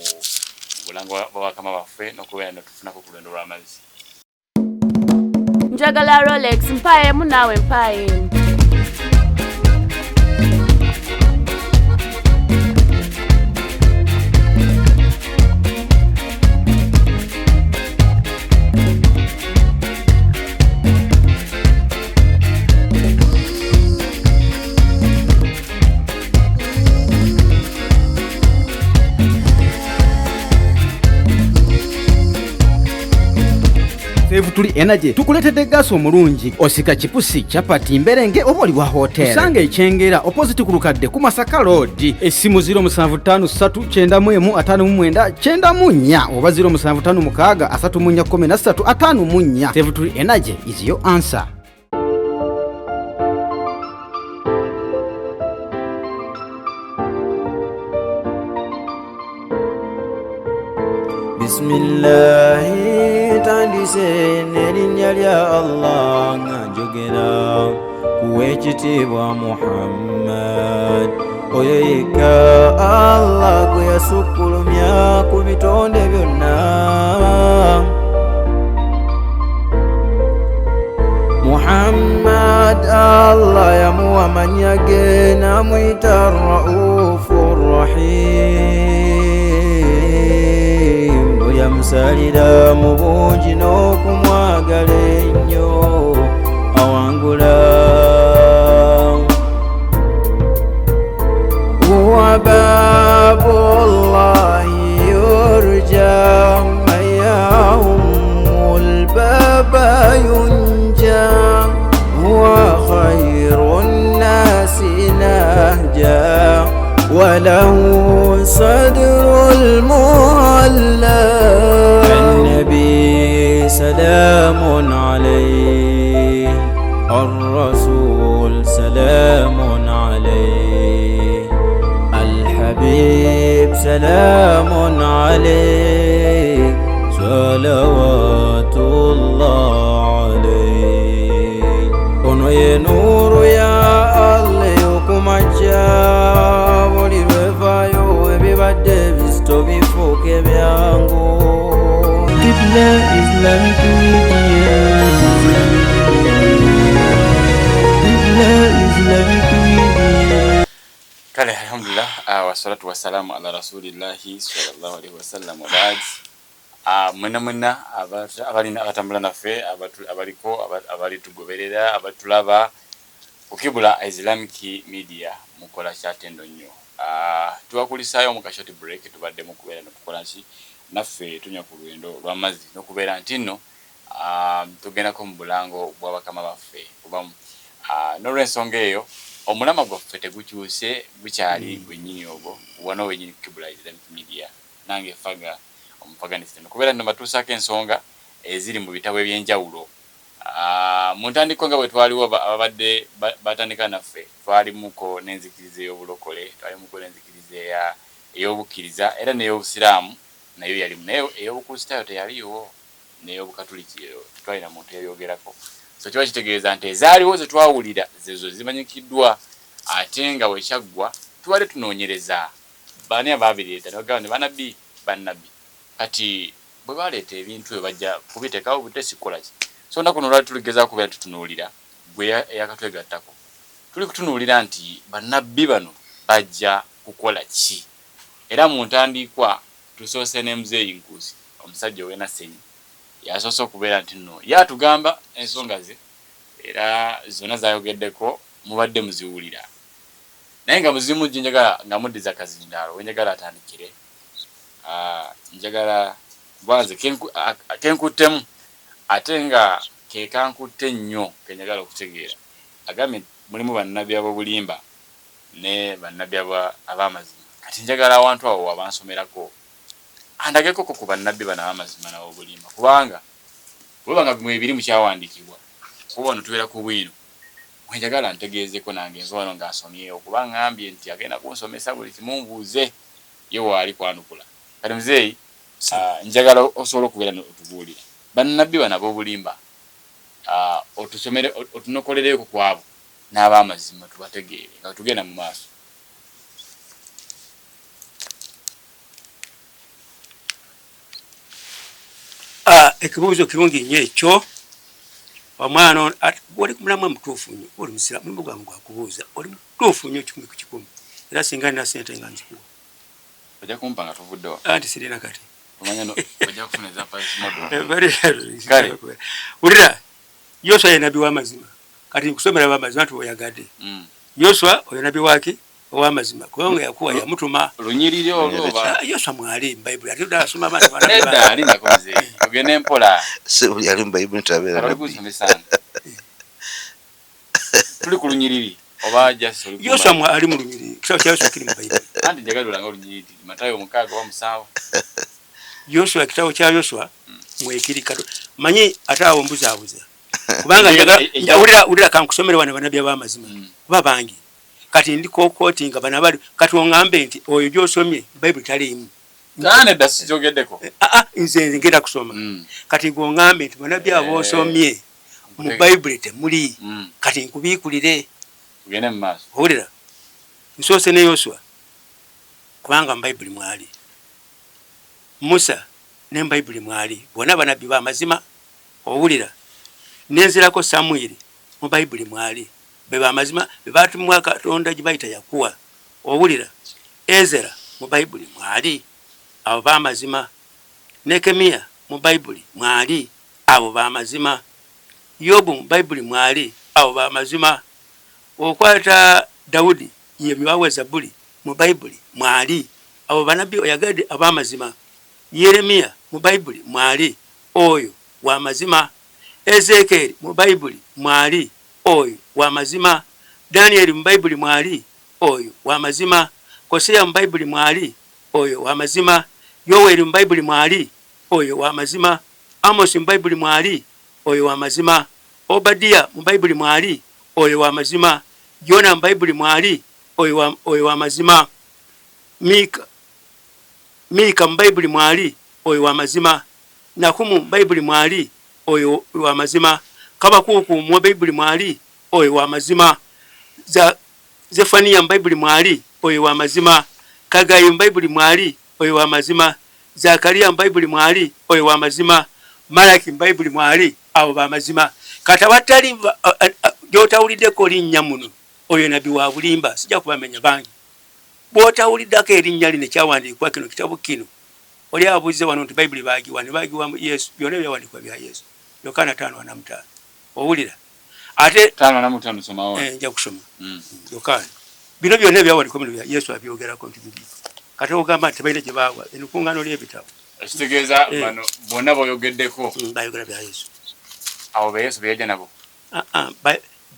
bulango bwa bakama baffe n'okubeera nno tufunako ku lwendo lw'amazzi. Njagala Rolex mpaemu naawe mpaemu. Tuli Energy tukuleetedde gaasi omulungi, osika chipusi, chapati, mberenge oba oli wa hotel. Tusanga ekyengera opposite ku lukadde ku Masaka Road. Essimu 0753 91 59 94 oba 0756 34 13 54. Save Tuli Energy is your answer. Bismillahi, ntandise n'erinnya lya Allah nga njogera kuw'ekitiibwa Muhammad, oyo yekka Allah gwe yasukkulumya ku bitonde byonna. Muhammad Allah yamuwa amannya ge n'amuyita Raufu Rahim, bwe yamusalira mu bungi n'okumwagala ennyo awangula. Huwa babullahi yurja man yahumul baba yunja, huwa khairun nasi nahja walahu sadrul mu'alla. Annabi salamun alayhi, ar-rasul salamun alayhi, al-habib salamun alayhi, salawatullah alayhi. Ono ye nuru ya Allah ey'okumakya, buli lwevaayo ebibadde ebizito bifuuka ebyangu. Qibla Islamic Media, Qibla Islamic Media. Kale alhamdulillah, wassalatu wassalamu ala rasulillahi sallallahu alaihi wasallam wa ba'd. Mwena mwena abalina abatambula naffe, abaliko abalitugoberera, abatulaba ku Qibla Islamic Media, mukola kyatendo nnyo. Tubakulisaayo mu ka short break tubadde mu kubeera nokukola ki naffe tunywa ku lwendo lw'amazzi n'okubeera nti nno tugendako mu bulango bw'abakama baffe kubamu. N'olwensonga eyo omulama gwaffe tegukyuse, gukyali gwennyini ogwo wano wennyini ku Qibla Islamic Media. Nange Faga omufaganisi okubeera nno batuusaako ensonga eziri mu bitabo ebyenjawulo. Mu ntandikwa nga bwe twaliwo ababadde batandika naffe, twalimuko n'enzikiriza ey'obulokole, twalimuko n'enzikiriza ey'obukkiriza era n'ey'obusiraamu nayo yalimu, naye ey'obukristaayo teyaliiwo, n'ey'obukatuliki eyo tetwalina muntu yayogerako. So kiba kitegeeza nti ezaaliwo ze twawulira zezo zimanyikiddwa, ate nga bwe kyaggwa tubadde tunoonyereza baani abaabireeta, ne bagamba ne bannabbi bannabbi. Kati bwe baleeta ebintu ebyo bajja kubiteekawo butesi kukola ki? So olunaku luno lwali tuligezaako kubeera tutunuulira gwe eyakatwegattako, tuli kutunuulira nti bannabbi bano bajja kukola ki. Era mu ntandikwa tusoose ne Muzeeyi Nkuusi, omusajja ow'e Nasenyi, yasoose okubeera nti nno ye atugamba ensonga ze era zonna z'ayogeddeko mubadde muziwulira, naye nga muzimu gye njagala nga muddiza kazindaalo we njagala atandikire. Njagala kuba nze kenkuttemu ate nga ke kankutte nnyo ke njagala okutegeera. Agambye mulimu bannabbi ab'obulimba ne bannabbi ab'amazima. Kati njagala awantu awo wabansomerako andagekoko ku bannabbi bano ab'amazima n'ab'obulimba, kubanga bweba nga mwebiri mu kyawandiikibwa, kuba wano tubeera ku bwino bwe njagala ntegeezeko nange nva wano nga nsomyewo, kuba ngambye nti agenda kunsomesa buli kimu mbuuze ye waali kwanukula. Kati muzeeyi, njagala osobola okubeera otubuulira bannabbi bano ab'obulimba, otusomere otunokolereyoko ku abo n'ab'amazima tubategeere nga tugenda mu maaso. Ekibuuzo kirungi nnyo ekyo. Omwana ono oli ku mulamwa mutuufu nnyo, oli musiraamu, mulimu gwange gwa kubuuza, oli mutuufu nnyo 100 ku 100, era singa nina ssente nga nzikuwa. Ojja kumpa nga tuvuddewo. Anti sirina kati. Omanya no ojja kufuna eza price model. Kale wulira, Yoswa ye nabbi w'amazima. Kati nkusomera ab'amazima nti oyagadde. Yoswa oyo nabbi waki ow'amazima, kubanga Yakuwa yamutuma. Lunyiriri olwo oba? Yoswa mwali mu Bayibuli, ate ddala asoma abantu bana. Nedda, lindako muzeeyi, ogende mpola. Si buli ali mu Bayibuli nti abeera nabbi. Tuli ku lunyiriri oba just oli ku Yoswa mwali mu lunyiriri, ekitabo kya Yoswa kiri mu Bayibuli. Anti njagala olanga olunyiriri, Matayo 6 oba 7. Yoswa, ekitabo kya Yoswa mwekiri. Kato manyi ate awo mbuzaabuza, kubanga njagala wulira kankusomere wano bannabbi ab'amazima kuba bangi. Kati ndi kokooti nga bano abali, kati oŋŋambe nti oyo gy'osomye Bayibuli taliimu. Nedda, sikyogeddeko. Ah, ah, nze ngenda kusoma. Kati gwoŋŋambe nti banabbi aboosomye mu Bayibuli temuli. Kati nkubiikulire. Tugende mu maaso. Owulira, nsoose ne Yoswa, kubanga mu Bayibuli mwali Musa, ne mu Bayibuli mwali bonna banabbi bamazima. Owulira, nenzirako Samwiri, mu Bayibuli mwali be bamazima, be batumwa Katonda gye bayita Yakuwa. Owulira, Ezera mu Bayibuli mwali, abo bamazima. Nekemiya mu Bayibuli mwali, abo bamazima. Yobu mu Bayibuli mwali, abo bamazima. Okwata Dawudi, ye bawa Zabuli, mu Bayibuli mwali, abo banabbi oyagadde abamazima. Yeremiya mu Bayibuli mwali, oyo wamazima. Ezeekeri mu Bayibuli mwali, oyo wamazima. Danieri mu Bayibuli mwali, oyo wamazima. Koseya mu Bayibuli mwali, oyo wamazima. Yoweri mu Bayibuli mwali, oyo wamazima. Amosi mu Bayibuli mwali, oyo wamazima. Obadiya mu Bayibuli mwali, oyo wamazima. Yona mu Bayibuli mwali, oyo wamazima. Mika mu Bayibuli mwali, oyo wamazima. Nakumu mu Bayibuli mwali, oyo wamazima. Kabakuuku mu Bayibuli mwali, oyo wamazima. Zefaniya mu Bayibuli mwali, oyo wamazima. Kagayi mu Bayibuli mwali, oyo wamazima. Zakariya mu Bayibuli mwali, oyo wamazima. Malaki mu Bayibuli mwali, abo bamazima. Kati abatali gyotawuliddeko linnya muno, oyo nabbi wa bulimba, sijja kubamenya bangi. Bw'otawuliddako erinnya lino, ekyawandiikibwa kino, kitabu kino, oli abuuze wano nti Bayibuli baagiwa, ne baagiwa Yesu. Byonna ebyawandiikibwa bya Yesu. Yokaana 5:45. Owulira, ate nja kusoma Yokaana. Bino byonna ebyawandiikibwa bino bya Yesu, abyogerako nti bibyo. Kati ogamba nti tebalina gye baawa enkuŋŋaano ly'ebitabo. Ekitegeeza bano bonna boyogeddeko Bayogera bya Yesu. Abo be Yesu beyajja nabo? Ah, ah,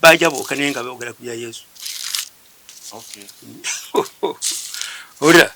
bajja bokka, naye nga boogera ku bya Yesu. Owulira?